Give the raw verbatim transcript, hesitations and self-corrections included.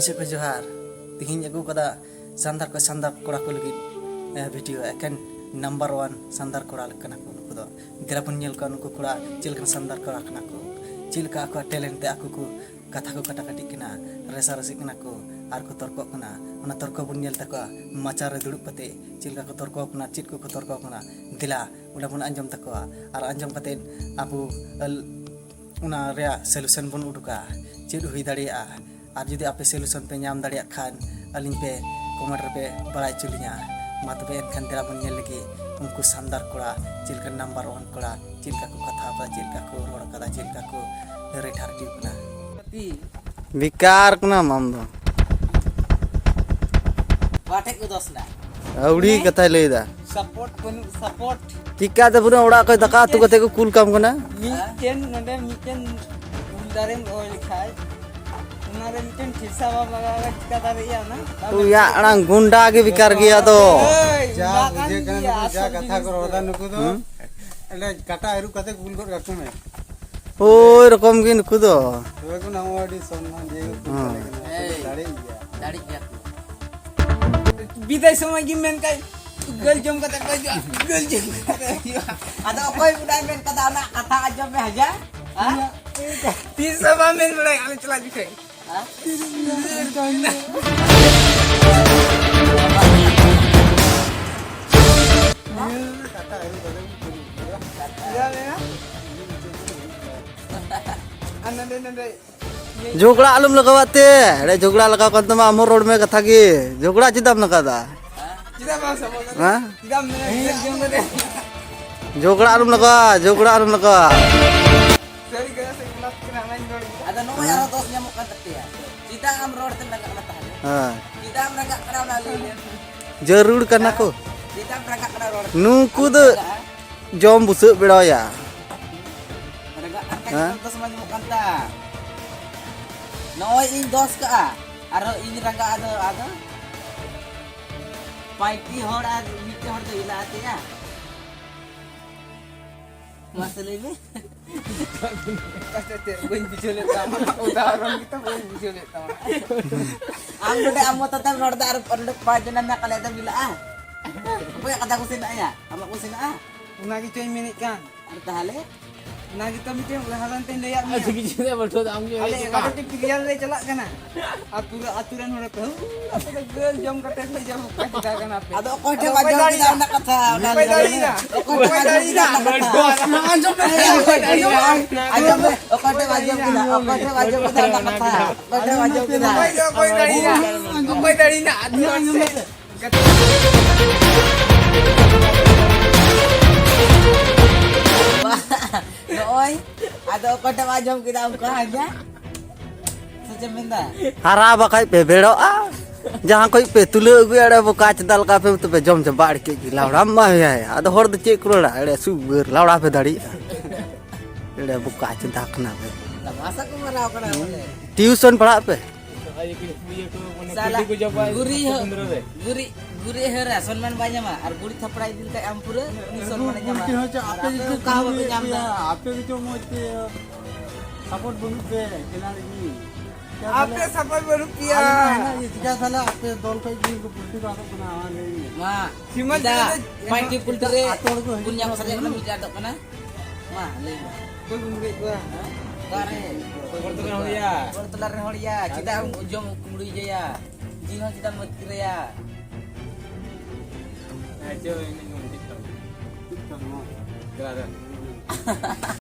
ᱪᱮᱫ ᱠᱚ ᱡᱚᱦᱟᱨ᱾ ᱛᱤᱦᱤᱧ ᱟᱹᱜᱩ ᱠᱟᱫᱟ ᱥᱟᱱᱛᱟᱲ ᱠᱚ, ᱥᱟᱱᱛᱟᱲ ᱠᱚᱲᱟ ᱠᱚ ᱞᱟᱹᱜᱤᱫ, ᱮ, ᱵᱷᱤᱰᱤᱭᱳ᱾ ᱮᱠᱮᱱ ᱱᱟᱢᱵᱟᱨ ᱚᱣᱟᱱ ᱥᱟᱱᱛᱟᱲ ᱠᱚᱲᱟ ᱠᱟᱱᱟ ᱠᱚ ᱱᱩᱠᱩ ᱫᱚ᱾ ᱫᱮᱞᱟ ᱵᱚᱱ ᱧᱮᱞ ᱠᱚᱣᱟ ᱱᱩᱠᱩ ᱠᱚᱲᱟ ᱪᱮᱫ ᱞᱮᱠᱟᱱ ᱥᱟᱱᱛᱟᱲ ᱠᱚᱲᱟ ᱠᱟᱱᱟ ᱠᱚ, ᱪᱮᱫ ᱞᱮᱠᱟ ᱟᱠᱚᱣᱟᱜ ᱴᱮᱞᱮᱱᱴ ᱛᱮ ᱟᱠᱚ ᱠᱚ ᱠᱟᱛᱷᱟ ᱠᱚ ᱠᱟᱴᱟᱠᱟᱹᱴᱤᱜ ᱠᱟᱱᱟ, ᱨᱮᱥᱟᱨᱮᱥᱤᱜ ᱠᱟᱱᱟ ᱠᱚ ᱟᱨ ᱠᱚ ᱛᱚᱨᱠᱚᱜ ᱠᱟᱱᱟ᱾ ᱚᱱᱟ ᱛᱚᱨᱠᱚ ᱵᱚᱱ ᱧᱮᱞ ᱛᱟᱠᱚᱣᱟ ᱢᱟᱪᱟ ᱨᱮ ᱫᱩᱲᱩᱵ ᱠᱟᱛᱮ ᱪᱮᱫ ᱞᱮᱠᱟ ᱠᱚ ᱛᱚᱨᱠᱚ ᱠᱟᱱᱟ, ᱪᱮᱫ ᱠᱚᱠᱚ ᱛᱚᱨᱠᱚ ᱠᱟᱱᱟ᱾ ᱫᱮᱞᱟ ᱚᱸᱰᱮ ᱵᱚᱱ ᱟᱸᱡᱚᱢ ᱛᱟᱠᱚᱣᱟ ᱟᱨ ᱟᱸᱡᱚᱢ ᱠᱟᱛᱮ ᱟᱵᱚ ᱟᱞ-, ᱚᱱᱟ ᱨᱮᱭᱟᱜ ᱥᱚᱞᱩᱥᱚᱱ ᱵᱚᱱ ᱩᱰᱩᱠᱟ, ᱪᱮᱫ ᱦᱩᱭ ᱫᱟᱲᱮᱭᱟᱜᱼᱟ᱾ ᱟᱨ ᱡᱩᱫᱤ ᱟᱯᱮ ᱥᱚᱞᱩᱥᱚᱱ ᱯᱮ ᱧᱟᱢ ᱫᱟᱲᱮᱭᱟᱜ ᱠᱷᱟᱱ ᱟᱹᱞᱤᱧ ᱯᱮ ᱠᱚᱢᱮᱱᱴ ᱨᱮᱯᱮ ᱵᱟᱲᱟᱭ ᱦᱚᱪᱚ ᱞᱤᱧᱟ᱾ ᱢᱟ ᱛᱚᱵᱮ ᱮᱱᱠᱷᱟᱱ ᱫᱮᱞᱟ ᱵᱚᱱ ᱧᱮᱞ ᱞᱮᱜᱮ ᱩᱱᱠᱩ ᱥᱟᱱᱛᱟᱲ ᱠᱚᱲᱟ ᱪᱮᱫ ᱞᱮᱠᱟ ᱱᱟᱢᱵᱟᱨ ᱚᱣᱟᱱ ᱠᱚᱲᱟ ᱪᱮᱫ ᱞᱮᱠᱟ ᱠᱚ ᱠᱟᱛᱷᱟ ᱠᱟᱫᱟ, ᱪᱮᱫ ᱞᱮᱠᱟ ᱠᱚ ᱨᱚᱲ ᱠᱟᱫᱟ, ᱪᱮᱫ ᱞᱮᱠᱟ ᱠᱚ ᱨᱮᱴ ᱦᱟᱨᱴᱤ ᱠᱟᱱᱟ᱾ ᱵᱮᱠᱟᱨ ᱠᱟᱱᱟᱢ ᱟᱢ ᱫᱚ᱾ ᱚᱠᱟ ᱴᱷᱮᱡ ᱠᱚ ᱫᱚᱥ ᱫᱟ? ᱟᱹᱣᱲᱤ ᱦᱮᱸ? ᱠᱟᱛᱷᱟᱭ ᱞᱟᱹᱭ ᱮᱫᱟ᱾ ᱥᱟᱯᱳᱨᱴ ᱵᱟᱹᱱᱩᱜ, ᱥᱟᱯᱳᱨᱴ᱾ ᱪᱤᱠᱟᱹᱛᱮ ᱵᱩᱱᱟᱹ ᱚᱲᱟᱜ ᱠᱷᱚᱡ ᱫᱟᱠᱟ ᱩᱛᱩ ᱠᱟᱛᱮ ᱠᱚ ᱠᱩᱞ ᱠᱟᱢ ᱠᱟᱱᱟ? ᱢᱤᱫᱴᱮᱱ, ᱱᱚᱰᱮ ᱢᱤᱫᱴᱮᱱ ᱩᱞ ᱫᱟᱨᱮᱢ ᱨᱚᱦᱚᱭ ᱞᱮᱠᱷᱟᱡ, ᱚᱱᱟᱨᱮ ᱢᱤᱫᱴᱮᱱ ᱴᱷᱮᱥᱟ ᱵᱟᱢ ᱞᱟᱜᱟᱣ ᱞᱮᱠᱷᱟᱡ ᱪᱤᱠᱟ ᱫᱟᱨᱮᱜᱼᱟ ᱚᱱᱟ? ᱛᱩᱭᱟ ᱟᱲᱟᱝ ᱜᱩᱱᱰᱟ ᱜᱮ ᱵᱮᱠᱟᱨ ᱜᱮᱭᱟ ᱫᱚ᱾ ᱦᱳᱭ, ᱡᱟ ᱚᱱᱟ ᱠᱟᱱ ᱵᱩᱡᱷᱟᱹᱜ ᱠᱟᱱᱟ, ᱜᱮᱭᱟ ᱱᱩᱠᱩ ᱡᱟ ᱟᱥᱚᱞ ᱠᱟᱛᱷᱟ ᱠᱚ ᱡᱤᱱᱤᱥ ᱨᱚᱲ ᱫᱚ᱾ ᱮᱫᱟ, ᱱᱩᱠᱩ ᱫᱚ ᱦᱩᱸ? ᱮᱱᱮ ᱠᱟᱴᱟ ᱟᱹᱨᱩᱵ ᱠᱟᱛᱮ ᱠᱩᱞ ᱜᱚᱫ ᱠᱟᱠᱚ ᱢᱮ᱾ ᱳᱭ ᱨᱚᱠᱚᱢ ᱜᱮ ᱱᱩᱠᱩ ᱫᱚ᱾ ᱛᱚᱵᱮ ᱠᱚ ᱱᱚᱣᱟ ᱟᱹᱰᱤ ᱥᱚᱱᱢᱟᱱ ᱫᱤᱭᱮ ᱠᱚ ᱠᱩᱞ ᱦᱩᱸ᱾ ᱫᱟᱲᱮ ᱠᱟᱱᱟ᱾ ᱦᱮᱸ᱾ ᱫᱟᱲᱮᱭᱟᱜ ᱜᱮᱭᱟ᱾ ᱫᱟᱲᱮᱜ ᱜᱮᱭᱟ ᱠᱚ᱾ ᱵᱤᱫᱟᱹᱭ ᱥᱚᱢᱚᱭ ᱜᱮ ᱢᱮᱱ ᱠᱷᱟᱡ, ᱜᱟᱹᱞ ᱡᱚᱢ ᱠᱟᱛᱮ ᱠᱚ ᱦᱤᱡᱩᱜᱼᱟ, ᱜᱟᱹᱞ ᱡᱚᱢ ᱠᱟᱛᱮ ᱦᱤᱡᱩᱜᱼᱟ᱾ ᱟᱫᱚ ᱚᱠᱚᱭ ᱵᱚᱰᱟᱭ ᱢᱮᱱ ᱠᱟᱫᱟ ᱚᱱᱟ ᱠᱟᱛᱷᱟ ᱟᱸᱡᱚᱢ ᱢᱮ ᱦᱟᱡᱟ? ᱦᱟ? ᱛᱤᱥ ᱦᱚᱸ ᱵᱟᱢ ᱢᱮᱱ ᱵᱟᱲᱟᱭᱟ ᱟᱞᱮ ᱪᱟᱞᱟᱜ ᱡᱚᱠᱷᱮᱡ᱾ ᱦᱟ? ᱟᱨ ᱱᱚᱰᱮ, ᱱᱚᱰᱮ ᱡᱷᱚᱜᱽᱲᱟ ᱟᱞᱚᱢ ᱞᱟᱜᱟᱣᱟ ᱛᱮ᱾ ᱮᱲᱮ ᱡᱷᱚᱜᱽᱲᱟ ᱞᱟᱜᱟᱣ ᱠᱟᱱ ᱛᱟᱢᱟ, ᱟᱢ ᱦᱚᱸ ᱨᱚᱲ ᱢᱮ ᱠᱟᱛᱷᱟ ᱜᱮ᱾ ᱡᱷᱚᱜᱽᱲᱟ ᱪᱮᱫᱟᱜ ᱮᱢ ᱞᱟᱜᱟᱣᱫᱟ? ᱪᱮᱫᱟᱜ ᱵᱟᱢ ᱥᱟᱵᱚᱜ ᱠᱟᱱᱟ? ᱦᱮᱸ? ᱪᱮᱫᱟᱜ ᱮᱢ ᱢᱮᱱᱟ ᱡᱷᱚᱜᱽᱲᱟ ᱟᱞᱚᱢ ᱞᱟᱜᱟᱣᱟ, ᱡᱷᱚᱜᱽᱲᱟ ᱟᱞᱚᱢ ᱞᱟᱜᱟᱣᱟ᱾ ᱥᱟᱹᱨᱤ ᱠᱟᱱᱟ ᱥᱮ ᱜᱚᱞᱟᱛ ᱠᱟᱱᱟ, ᱚᱱᱟᱧ ᱨᱚᱲ ᱠᱮᱫᱟ᱾ ᱟᱫᱚ ᱱᱚᱜᱼᱚᱭ ᱟᱨᱦᱚᱸ ᱫᱚᱥ ᱧᱟᱢᱚᱜ ᱠᱟᱱ ᱛᱟᱯᱮᱭᱟ᱾ ᱪᱮᱫᱟᱜ ᱟᱢ ᱨᱚᱲ ᱛᱮᱢ ᱞᱟᱜᱟᱜ ᱠᱟᱱᱟ ᱛᱟᱦᱞᱮ? ᱦᱮᱸ᱾ ᱪᱮᱫᱟᱜ ᱮᱢ ᱨᱟᱜᱟᱜ ᱠᱟᱱᱟ ᱚᱱᱟ ᱞᱟᱹᱭ ᱢᱮ? ᱡᱟᱹᱨᱩᱲ ᱠᱟᱱᱟ ᱠᱚ᱾ ᱪᱮᱫᱟᱜ ᱮᱢ ᱨᱟᱜᱟᱜ ᱠᱟᱱᱟ ᱨᱚᱲ ᱛᱮ? ᱱᱩᱠᱩ ᱟᱞᱚᱢ ᱫᱚ ᱨᱟᱜᱟᱜᱼᱟ᱾ ᱡᱚᱢ ᱵᱩᱥᱟᱹᱜ ᱵᱮᱲᱟᱣᱭᱟ᱾ ᱨᱟᱜᱟᱜ ᱠᱟᱱ ᱠᱷᱟᱡ ᱦᱮᱸ? ᱫᱚ ᱫᱚᱥ ᱢᱟ ᱧᱟᱢᱚᱜ ᱠᱟᱱ ᱛᱟᱢ᱾ ᱱᱚᱜᱼᱚᱭ ᱤᱧ ᱫᱚᱥ ᱠᱟᱜᱼᱟ, ᱟᱨᱦᱚᱸ ᱤᱧ ᱨᱟᱜᱟᱜᱼᱟ ᱫᱚ ᱟᱫᱚ? ᱯᱟᱸᱪᱴᱤ ᱦᱚᱲ ᱟᱨ ᱢᱤᱫᱴᱮᱱ ᱦᱚᱲ ᱫᱚ ᱦᱤᱞᱟᱹ ᱟᱛᱮᱭᱟ᱾ ᱢᱟᱥᱮ ᱞᱟᱹᱭ ᱢᱮ᱾ ᱟᱪᱪᱷᱟ, ᱪᱮᱫ ᱵᱟᱹᱧ ᱵᱩᱡᱷᱟᱹᱣ ᱞᱮᱫ ᱛᱟᱢᱟ, ᱩᱫᱟᱦᱚᱨᱚᱱ ᱜᱮᱛᱚ ᱵᱟᱹᱧ ᱵᱩᱡᱷᱟᱹᱣ ᱞᱮᱫ ᱛᱟᱢᱟ᱾ ᱟᱢ ᱱᱚᱰᱮ ᱟᱢ ᱢᱚᱛᱚ ᱛᱮᱢ ᱨᱚᱲ ᱮᱫᱟ ᱟᱨ ᱱᱚᱰᱮ ᱯᱟᱸᱪ ᱡᱚᱱᱟ ᱢᱮᱱᱟᱜ ᱠᱟᱜ ᱞᱮᱭᱟ, ᱟᱫᱚᱢ ᱦᱤᱞᱟᱹᱜᱼᱟ? ᱚᱠᱚᱭᱟᱜ ᱠᱟᱛᱷᱟ ᱠᱩᱥᱤ ᱢᱮᱱᱟᱜᱼᱟ? ᱟᱢᱟᱜ ᱠᱩᱥᱤ ᱢᱮᱱᱟᱜᱼᱟ? ᱚᱱᱟ ᱜᱮᱪᱚᱧ ᱢᱮᱱᱮᱫ ᱠᱟᱱ᱾ ᱟᱨ ᱛᱟᱦᱞᱮ? ᱚᱱᱟ ᱜᱮᱛᱚ ᱢᱤᱫᱴᱮᱱ ᱩᱫᱟᱦᱚᱨᱚᱱ ᱛᱮᱧ ᱞᱟᱹᱭᱟᱫ ᱢᱮᱭᱟ᱾ ᱟᱪᱪᱷᱟ, ᱠᱤᱪᱷᱩ ᱫᱚ ᱵᱟᱹᱴᱷᱩᱣᱟᱹ ᱫᱚ ᱟᱢ ᱜᱮ ᱟᱞᱮ ᱢᱮᱱᱮᱫ ᱠᱟᱱ᱾ ᱮᱜᱟᱨᱚᱴᱤ ᱯᱞᱮᱭᱟᱨ ᱞᱮ ᱪᱟᱞᱟᱜ ᱠᱟᱱᱟ᱾ ᱟᱨ ᱯᱩᱨᱟᱹ ᱟᱹᱛᱩ ᱨᱮᱱ ᱦᱚᱲ ᱯᱮ, ᱦᱩ, ᱟᱯᱮ ᱫᱚ ᱜᱟᱹᱞ ᱡᱚᱢ ᱠᱟᱛᱮ ᱯᱮ ᱡᱚᱢ ᱠᱟᱱ ᱠᱟᱱᱟ ᱯᱮ᱾ ᱟᱫᱚ ᱚᱠᱚᱭ ᱴᱷᱮᱱ ᱟᱫᱚ ᱚᱠᱚᱭ ᱵᱟᱡᱟᱣ ᱠᱮᱫᱟ ᱫᱟᱲᱮᱭᱟᱜᱼᱟ? ᱚᱱᱟ ᱠᱟᱛᱷᱟ? ᱚᱠᱚᱭ ᱫᱟᱲᱮᱭᱟᱜᱼᱟ? ᱚᱠᱚᱭ ᱚᱠᱚᱭ ᱴᱷᱮᱱ ᱵᱟᱡᱟᱣ ᱫᱟᱲᱮᱭᱟᱜᱼᱟ? ᱠᱮᱫᱟ ᱚᱱᱟ ᱠᱟᱛᱷᱟ? ᱟᱸᱡᱚᱢ ᱢᱮ, ᱟᱸᱡᱚᱢ ᱢᱮ, ᱟᱸᱡᱚᱢ ᱢᱮ, ᱚᱠᱚᱭ ᱴᱷᱮᱱ ᱵᱟᱡᱟᱣ ᱠᱮᱫᱟ? ᱚᱠᱚᱭ ᱴᱷᱮᱱ ᱵᱟᱡᱟᱣ ᱠᱮᱫᱟ ᱚᱱᱟ ᱠᱟᱛᱷᱟ? ᱚᱠᱚᱭ ᱴᱷᱮᱱ ᱵᱟᱡᱟᱣ ᱠᱮᱫᱟ? ᱚᱠᱚᱭ ᱫᱚ ᱚᱠᱚᱭ ᱫᱟᱲᱮᱭᱟᱜᱼᱟ? ᱚᱠᱚᱭ ᱫᱟᱲᱮᱭᱟᱜᱼᱟ? ᱟᱹᱛᱩ ᱦᱚᱲ ᱥᱮ᱾ ᱱᱚᱜᱼᱚᱭ, ᱟᱫᱚ ᱚᱠᱚᱭᱴᱟᱜ ᱟᱸᱡᱚᱢ ᱠᱮᱫᱟ ᱚᱱᱠᱟ ᱟᱸᱡᱟ? ᱥᱮ ᱪᱮᱫ ᱢᱮᱱᱫᱟ? ᱦᱟᱨᱟ ᱵᱟᱠᱷᱟᱡ ᱯᱮ ᱵᱮᱲᱚᱜᱼᱟ᱾ ᱡᱟᱦᱟᱸ ᱠᱷᱚᱡ ᱯᱮ ᱛᱩᱞᱟᱹᱣ ᱟᱹᱜᱩᱭᱟ, ᱚᱸᱰᱮ ᱵᱚᱠᱟ ᱪᱮᱫᱟ ᱞᱮᱠᱟ ᱯᱮ ᱩᱛᱩ ᱯᱮ ᱡᱚᱢ ᱪᱟᱵᱟ ᱟᱲ ᱠᱮᱫ ᱜᱮ᱾ ᱞᱟᱣᱲᱟᱢ ᱢᱟ ᱦᱩᱭᱟᱭ᱾ ᱟᱫᱚ ᱦᱚᱲ ᱫᱚ ᱪᱮᱫ ᱠᱚ ᱨᱚᱲᱟ? ᱮᱲᱮ ᱥᱩᱜᱟᱹᱨ ᱞᱟᱣᱲᱟ ᱯᱮ ᱫᱟᱲᱮᱭᱟᱜᱼᱟ᱾ ᱮᱲᱮ ᱵᱚᱠᱟ ᱪᱮᱫᱟ ᱠᱟᱱᱟ ᱯᱮ᱾ ᱛᱟᱢᱟᱥᱟ ᱠᱚ ᱢᱟᱨᱟᱣ ᱠᱟᱱᱟ ᱵᱚᱞᱮ᱾ ᱴᱤᱭᱩᱥᱚᱱ ᱯᱟᱲᱦᱟᱜ ᱯᱮ᱾ ᱥᱟᱞᱟ, ᱜᱩᱨᱤ ᱦᱚᱸ, ᱜᱩᱨᱤ, ᱜᱩᱨᱤ ᱦᱟᱹᱨᱟ ᱥᱚᱱᱢᱟᱱ ᱵᱟᱭ ᱧᱟᱢᱟ, ᱟᱨ ᱜᱩᱨᱤ ᱛᱷᱟᱯᱲᱟ ᱤᱫᱤ ᱞᱮᱠᱷᱟᱡ ᱟᱢ ᱯᱩᱨᱟᱹ ᱩᱱᱤ ᱥᱚᱱᱢᱟᱱᱮ ᱧᱟᱢᱟ᱾ ᱜᱩᱨᱤ ᱦᱚᱸ ᱪᱚ ᱟᱨ ᱟᱯᱮ ᱟᱯᱮ ᱜᱮᱠᱚ ᱚᱠᱟ ᱦᱚᱸ ᱵᱟᱯᱮ ᱠᱩᱞᱤᱭᱮᱫ ᱧᱟᱢ ᱮᱫᱟ? ᱯᱮᱭᱟ, ᱟᱯᱮ ᱜᱮᱪᱚ ᱢᱚᱡᱽ ᱛᱮ ᱥᱟᱯᱳᱨᱴ ᱵᱟᱹᱱᱩᱜ ᱯᱮ, ᱠᱷᱮᱞᱟᱲᱤ ᱜᱮ᱾ ᱟᱯᱮ ᱥᱟᱯᱳᱨᱴ ᱵᱟᱹᱱᱩᱜ ᱯᱮᱭᱟ᱾ ᱟᱞᱮ ᱢᱟ ᱦᱮᱱᱟᱜ ᱜᱮ, ᱪᱤᱠᱟ ᱛᱟᱦᱞᱮ ᱟᱯᱮ ᱫᱚᱞ ᱠᱷᱚᱡ ᱜᱮ ᱯᱨᱚᱛᱤᱵᱟᱫᱚᱜ ᱠᱟᱱᱟ, ᱟᱢᱟᱜ ᱞᱟᱹᱭ ᱢᱮ᱾ ᱢᱟ, ᱥᱤᱢᱟᱹ ᱪᱮᱫᱟᱜ ᱪᱮᱫᱟᱜ ᱯᱟᱸᱪᱴᱤ ᱯᱩᱞᱴᱤ ᱨᱮ ᱟᱛᱳ ᱦᱚᱲ ᱠᱚ ᱦᱤᱡᱩᱜ ᱯᱩᱱᱭᱟ ᱠᱟᱱᱟ, ᱯᱷᱟᱥᱟ ᱨᱮᱭᱟᱜ ᱠᱟᱹᱢᱤ ᱪᱟᱞᱟᱜ ᱠᱟᱱᱟ? ᱢᱟ, ᱞᱟᱹᱭ ᱢᱮ᱾ ᱚᱠᱚᱭ ᱠᱚ ᱵᱚᱸᱜᱟᱭᱮᱫ ᱠᱚᱣᱟ? ᱦᱮᱸ? ᱚᱠᱟᱨᱮ? ᱵᱚᱨᱛᱚᱞᱟ ᱨᱮᱱ ᱦᱚᱲ ᱭᱟ᱾ ᱵᱚᱨᱛᱚᱞᱟ ᱨᱮᱱ ᱦᱚᱲ ᱭᱟ, ᱪᱮᱫᱟᱜ ᱮᱢ ᱡᱚᱢ ᱠᱩᱢᱵᱽᱲᱩᱭ ᱜᱮᱭᱟ? ᱡᱤᱞ ᱦᱚᱸ ᱪᱮᱫᱟᱜ ᱮᱢ ᱟᱹᱛᱠᱤᱨᱟᱭᱟ? ᱦᱮᱸ, ᱪᱚ, ᱤᱧ ᱫᱚ ᱪᱮᱫ ᱠᱟᱱᱟ? ᱪᱮᱫ ᱠᱟᱱᱟ? ᱫᱮᱞᱟ, ᱫᱮᱞᱟ᱾